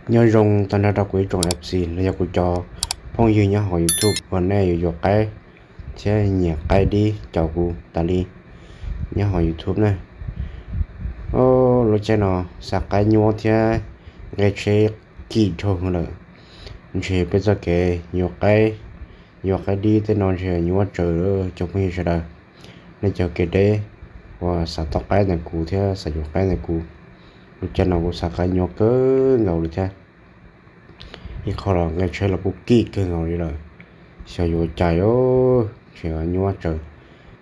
Nyob zoo tag nrho rau kuv ib tsoom F C los yog kuv cov phooj ywg nyob hauv YouTube uas nej yuav yuav qaib thiab nyiam qaib dib caum kuv tas li nyob hauv YouTube na. Lub caij no xa qaib nyuaj thiab nqe tsheb kim dhau lawm, ntshe peb txoj kev yuav qaib, yuav qaib dib tej no ntshe nyuaj tsawv cov phooj ywg sawv daws. Nej cov kev deb uas xav tau qaib ntawm kuv thiab xav yuav qaib ntawm kuv, lub caij no kuv xa qaib nyuaj kawg nkaus li thiab. Ib qho los nqe tsheb los kuj kim kawg nkaus li lawm. Xyov yuav ua cas, ntshe nyuaj tsawv.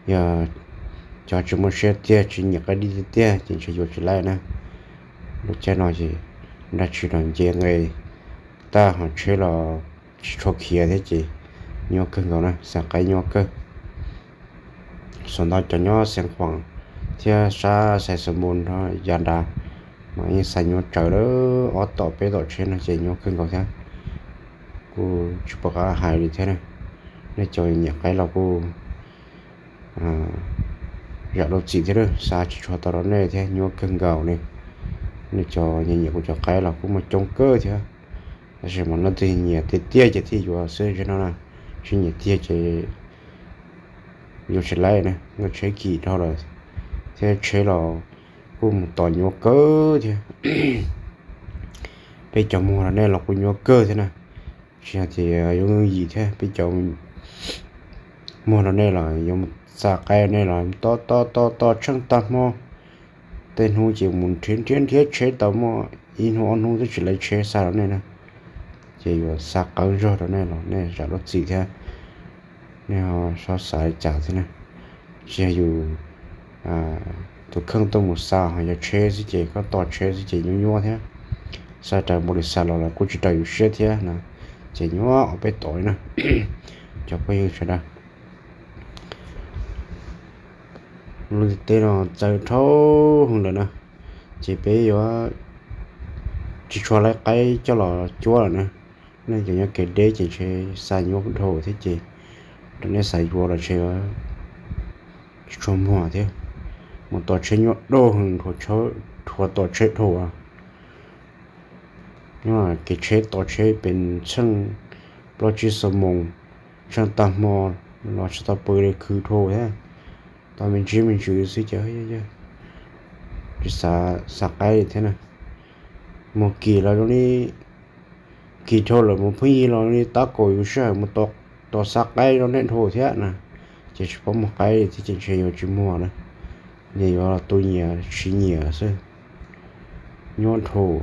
Yog cov tsis muaj siab tiag, tsis nyiam qaib dib tiag tiag ces ntshe yuav tsis laij na. Lub caij no ces dab tsi los nce nqe tag, hos tsheb los tsis tshua khiav thiab ces nyuaj kawg nkaus na, xa qaib nyuaj kawg. Xav ntau cov nyob Xeev Khuam thiab sab Xais Xamus nrog yav nrad mas yeej xa nyuaj tsawv lawm, ob tom peb tom tsheb no ces nyuaj kawg nkaus thiab. Kuj tsis pom qab hais li thiab na. Nej cov nyiam qaib los kuj zam lub txim thiab, xa tsis tshua tau rau nej thiab, nyuaj kawg nkaus li. Nej cov nyiam nyiam kuv cov qaib los kuj muaj coob kawg thiab, tab sis mas leej twg nyiam tiag tiag ces thiaj yuav xwb no na. Tsis nyiam tiag ces yuav tsis laij na, nqe tsheb kim dhau lawm thiab tsheb los kuj mus tos nyuaj kawg thiab. Peb cov muag rau nej los kuj nyuaj kawg thiab na. Tsis yog tias yuav yooj yim thiab, peb cov muag rau nej los yuav mus xa qaib nej los tos tos tos tos tsheej tag hmo. Tej hnub ces mus nrhiav nrhiav nrhiav tsheb tau muaj ib hnub ob hnub twb tsis laij tsheb xa rau nej na. Ces yuav xa qawv zog rau nej los nej zam lub txim thiab. Nej ho xav li cas thiab na? Tsis yog yus tus kheej tuaj mus xa, ho yog tsheb xwb ces koj tos tsheb xwb ces nyuaj nyuaj thiab. Xa raws npaum li xav los los kuj tsis raws yus siab thiab na, ces nyuaj ob peb tom li na. Cov phooj ywg sawv daws, lub ntiaj teb no txawv dhau heev lawm na, ces peb yuav tsis tshua laij qaib coj los cuab lawm na. Nej cov nyob kev deb ces ntshe xa nyuaj dhau thiab ces rau nej xav yuav los ntshe tsis tshua muag thiab. Mus tos tsheb nyuaj dhau heev, rhuav tos tsheb dhau. Nyob kev tsheb tos tsheb pes tsheej plaub tsib xuab moos, tsheej tag hmo los tsis tau pw li, khwv dhau thiab. Tau me ntsis me ntsis xwb ces tsis xav xa qaib li thiab na. Mus kis los zoo li kis dhau lawm, mus pheej yig los zoo li tab kaum yus sij hawm mus tos xa qaib rau nej dhau thiab na. Ces tsis paub muag qaib li thiab ces ntshe yuav tsis muag na, nyias yuav tu nyias siv nyias xwb. Nyuaj dhau.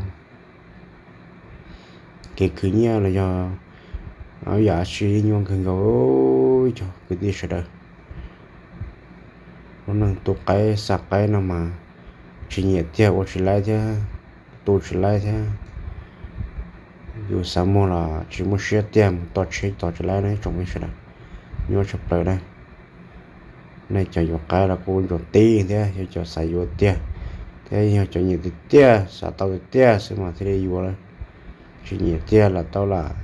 Kev khwv nyiaj los yog yam tsis nyuaj kawg nkaus, cov kwv tij sawv daws. Lub neej tu qaib xa qaib no mas tsis nyiam tiag ua tsis laib thiab, tu tsis laib thiab. Yus xav muag los tsis muaj siab tiag, mus tos tsheb tos tsis laib no ib tsoom phooj ywg sawv daws. Nyuaj tshaj plaws na. Nej cov yuav qaib los kuj ntsuas tib thiab, yog cov xav yuav tiag thiab yog cov nyiam tiag tiag xav tau tiag tiag xwb mas thiaj li yuav lawm. Tsis nyiam tiag los tau lam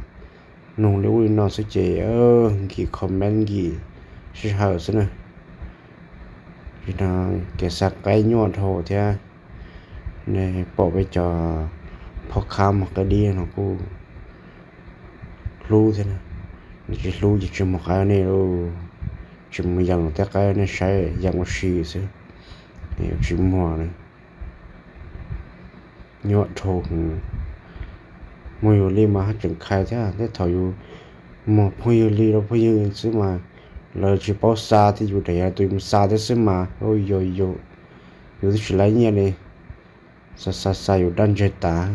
nug li ub li no xwb ces nkim comment nkim sij hawm xwb na. Tsis no kev xa qaib nyuaj dhau thiab. Nej pom peb cov phoj khab muag qaib dib no kuj hlub thiab na. Nej tsis hlub ces tsis muag qaib nej lauj. Tsis mus yees tej qaib nej saib, yees ua si xwb, tsis muag na. Nyuaj dhau. Muag yus li mas haj tseem khai thiab, tej thaum yus muag phooj ywg li rau phooj ywg xwb mas lawv tsis paub xa thiab, yus daim yog tus mus xa thiab xwb mas, yus, yus twb tsis laib nyiaj li, xa xa xa yus daj ntseg tas.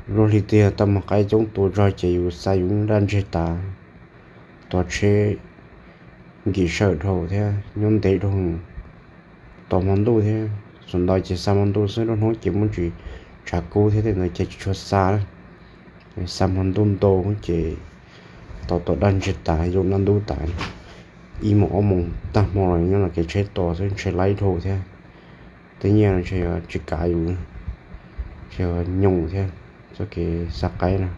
Luag hli twg tau muag qaib coob tus zog ces yus xa yus daj ntseg tas. Tos tsheb nkim sij hawm dhau thiab nyob ntev dhau, tos hmo ntuj thiab. Xav ntau ces xa hmo ntuj xwb, lub hnub ces muaj ntsis tshav kub thiab tej ntawd ces tsis tshua xa na. Xa hmo ntuj ntau ces tos tos daj ntseg tas, zoo daj ntub tas, ib moos ob moos tag hmo los nyob los kev tsheb tos xwb ntshe laib dhau thiab. Tej nyiaj no ntshe yuav tsis kav yus, ntshe yuav nyoos thiab txoj kev xa qaib no.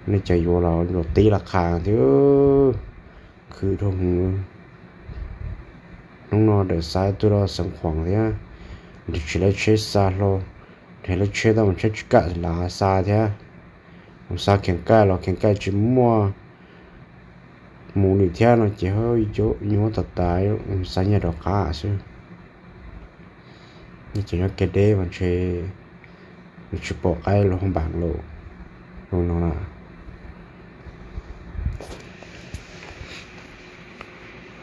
Nej cov yuav los ntsuas tib los qha thiab, khwv dhau heev. Hnub no dawm xa ib tug rau Xeev Khuam thiab, nws tsis laib tsheb xa hlo, Nrhiav lub tsheb tau mus tsheb tsis kam lam xa thiab, mus xa kheev kaj los kheev kaj tsis muaj mus li thiab no ces nyuaj tas tas, xa nyiaj rov qab xwb. Nyiaj ces nyob kev deb mas ntshe nws tsis pom qaib los hauv npaum li no na.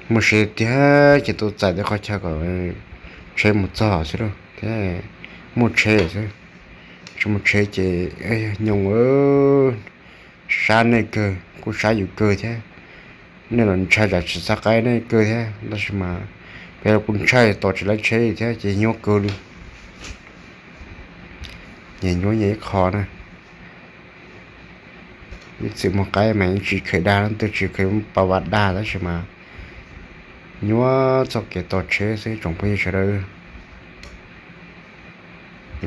Muaj tsheb tiag ces tuaj txais tej qhov chaw kom tsheb mus txog xwb thiab, muaj tsheb xwb. Tsis muaj tsheb ces nyob sab nej kawg kuj sab yus kawg thiab. Nej los ntshai tsam tsis xa qaib nej kawg thiab, tab sis mas peb los kuj ntshai tos tsis laib tsheb thiab ces nyuaj kawg li. Nyias nyuaj nyias ib qho na. Ib txwm muaj qaib mas yeej tsis kheev dag leej twg, tsis kheev pa vas dag, tab sis mas nyuaj txoj kev tos tsheb xwb tsoom phooj ywg sawv daws.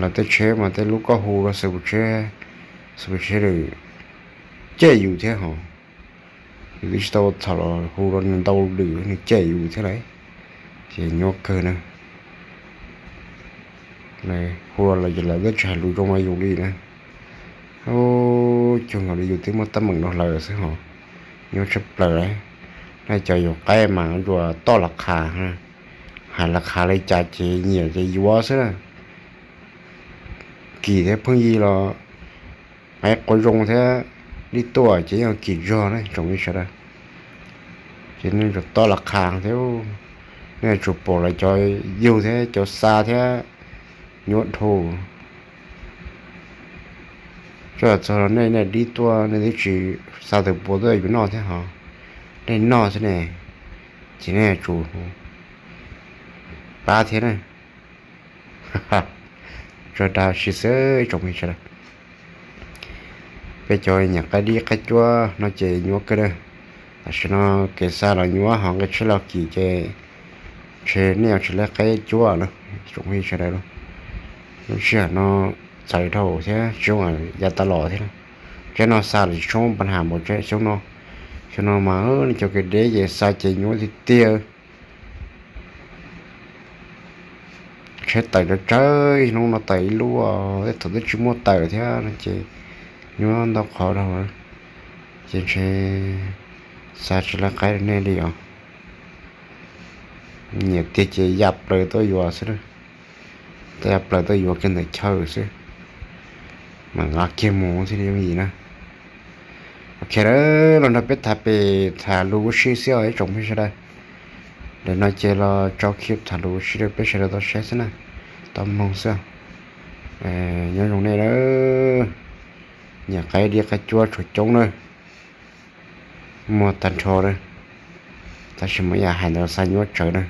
Los tej tsheb mas tej lub koj hu rau xwb, xwb tsheb lawm cem yus thiab hos. Yus twb tsis tau txhom los hu rau nws ntau lwm nws cem yus thiab lawm, ces nyuaj kawg na. Hu los lawv twb tsis hais lus zoo rau yus li na. Cuag nkaus li yus twb muaj teeb meem rau lawv xwb hos. Nyuaj tshaj plaws lawm. Nej cov yuav qaib mas ua toj las khas, hais las khas li cas ces nyiam ces yuav xwb na. Kim thiab phooj ywg los qaib quav zoo thiab dib tuaj ces yeej kim zog na tsoom phooj ywg sawv daws. Ces nej yuav toj las khas thiab, nej yuav tsum pom lawv cov yug thiab cov xa thiab nyuaj dhau. Txog txog nej, nej dib tuaj nej twb tsis xa tus puav tuaj yus noj thiab hos, nej noj xwb ne, ces nej yuav tsum pab thiab na. Tso dag si xwb tsoom phooj ywg sawv daws. Peb cov nyiam qaib dib qaib cuab no ces nyuaj kawg na. Tam sim no kev xa los nyuaj hos nqe tsheb los kim ces ntshe nej yuav tsis laib qaib cuab na tsoom phooj ywg sawv daws lauj. Lub sij hawm no txawv dhau thiab tsis zoo ya tas los thiab. Tsheb no xa los tsis tshoob pas nhas npaum tsheb xyoo no. Xyoo no mas nej cov kev deb ces xa ces nyuaj tiag tiag. Tsheb tawm tsawg tsawg, hnub no tawm ib lub, tej thaum twb tsis muaj tawm thiab no ces nyuaj ntau qhov dhau. Ces ntshe xa tsis laib qaib rau nej li os. Nyiam tiag ces ya plaws tuaj yuav xwb, ya plaws tuaj yuav kiag ntawm chaw xwb, mas nqa kiag mus thiaj li yooj yim na. Ok, los nrog peb tham pem tham lus ua si xwb os ib tsoom phooj ywg sawv daws. Ntawm no ces los tso clip tham lus ua si rau peb sawv daws tau saib xwb na, tau mloog xwb. Nyob zoo nej na, nyiam qaib dib qaib cuab tshuav coob na, muaj tag nrho na. Tab sis mas yam hais ntawd xa nyuaj tsawv na,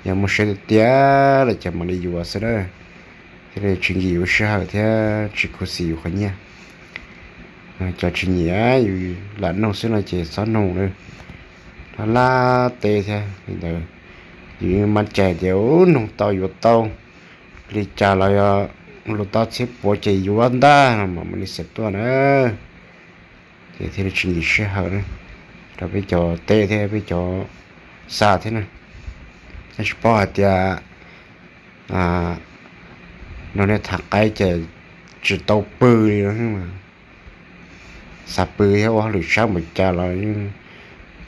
yog muaj siab tiag tiag lawm ces mam li yuav xwb na, thiaj li tsis nkim yus sij hawm thiab tsis khuv xim yus qhov nyiaj. Cov tsis nyiam yus lam noog xwb no ces txhob noog na, laj laj teb thiab li ntawd. Yus yeej maj cai tias noog tau yuav tau, li cas los yog luag tau txhiab puav ces yuav ntag no mas mam li xam tuaj na. Ces thiaj li tsis nkim sij hawm na, rau peb cov teb thiab peb cov xa thiab na. Tab sis paub hais tias no nej tham qaib ces tsis tau pw li no, xa pw thiab ua hauj lwm sab npaum cas los yeej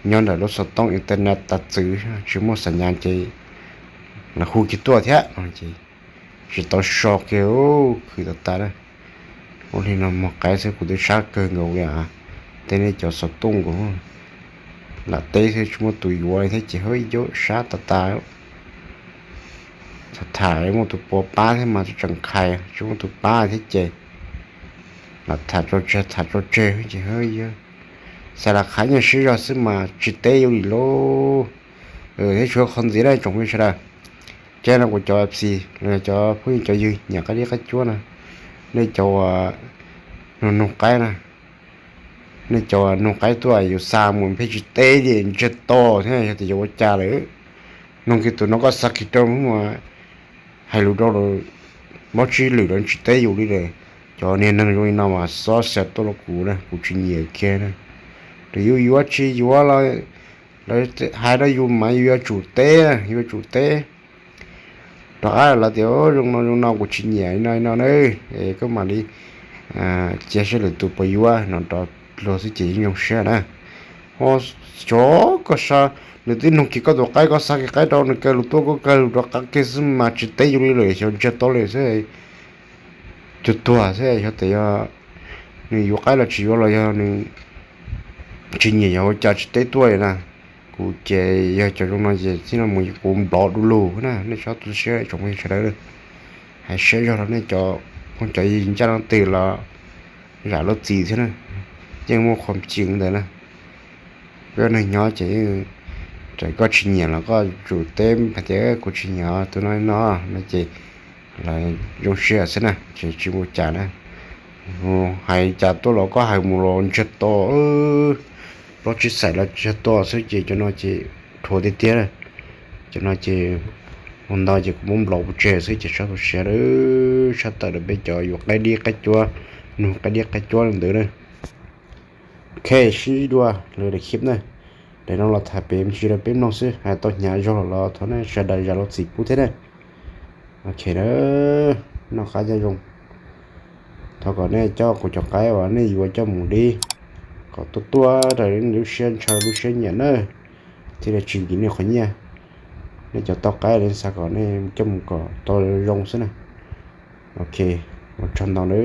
nyob ntawm lub xov tooj internet tas txwv tsis muaj xam nyas ces lawv hu kiag tuaj thiab no ces tsis tau so kiag, khwv tas tas na. Ua li no muag qaib xwb kuv twb sab kawg nkaus li, tej nej cov xov tooj nkaus lam teb xwb tsis muaj tus yuav li thiab ces ib co sab tas tas. Tham tham muaj tus puav pab thiab mas tseem khais, tsis muaj tus pab thiab ces lam tham tso tseg tham tso tseg ces xa las khas nyiaj siab zog xwb mas tsis teb yuav li lauj. Thiab tsuav qhov ntxiv na tsoom phooj ywg sawv daws, ces no kuv cov fc los cov phooj ywg cov ywg nyiam qaib dib qaib cuab na, nej cov uas noog noog qaib na, nej cov noog qaib tuaj yus xa mus pheej tsis teb li ntsiag to thiab yog tias yuav ua cas lawm, noog kiag tus no koj xa kiag rau mus hais lus rau lawm, mob tsib lwm lawv tsis teb yus li lawm. Cov niag neeg zoo li no mas xob xa tuaj rau kuv na, kuv tsis nyiam kiag na. Lawv yuav yuav tsis yuav los lawv hais rau yus mas yus yuav tsum teb, yuav tsum teb. Rov qab lawv tias zoo no zoo no kuv tsis nyiam li no li no na, koj mam li cia saib lwm tus puas yuav no rau luag xwb ces yeej zoo siab na. Ho xyov koj xav, nws twb nug kiag koj tus qaib, koj xa kiag qaib rau nws, kawg lus tuaj koj kawg lus rov qab kiag xwb mas tsis teb yus li lawm, xyov ntsiag to li xwb, cuag tuag xwb. Xyov tes yog nws yuav qaib los tsis yuav los yog nws tsis nyiam yog ua cas tsis teb tuaj li na. Kuv ces yog cov zoo no ces txij no mus kuv nplov du lug na, nej txhob tu siab tsoom phooj ywg sawv daws. Hais siab zog rau nej cov phooj cov ywg ncaj leej twg los zam lub txim thiab na, yeej muaj qhov tseeb ntawd na. Peb ua neeg nyob ces yeej, txawm koj tsis nyiam los koj tsum teb hais tias kuv tsis nyiam tus no no no ces lawv zoo siab xwb na, tsis tsis ua cas na. Hais cas tuaj los koj hais mus los ntsiag to, plaub tsib xaim los ntsiag to xwb ces cov no ces dhuav tiag tiag. Cov no ces ua ntau ces kuv muab nplov pov tseg xwb ces txhob tu siab lawm, tshaj tawm rau peb cov yuav qaib dib qaib cuab, nug qaib dib qaib cuab li ntawd na. Ok, sib ntsib dua lwm daim clip na. Daim no los tham pem me ntsis rau peb mloog xwb, hais tau hnyav zog los thov nej sawv daws zam lub txim pub thiab na. Ok na, noj qab nyob zoo. Thov kom nej coj kuv cov qaib uas nej yuav coj mus dib kom tuaj tuaj raws li nej lub siab ntshaw lub siab nyiam na, thiaj li tsis nkim nej qhov nyiaj. Nej cov tau qaib li xav kom nej coj mus kom tau zoo xwb na. Ok, ua tsaug ntau nawb.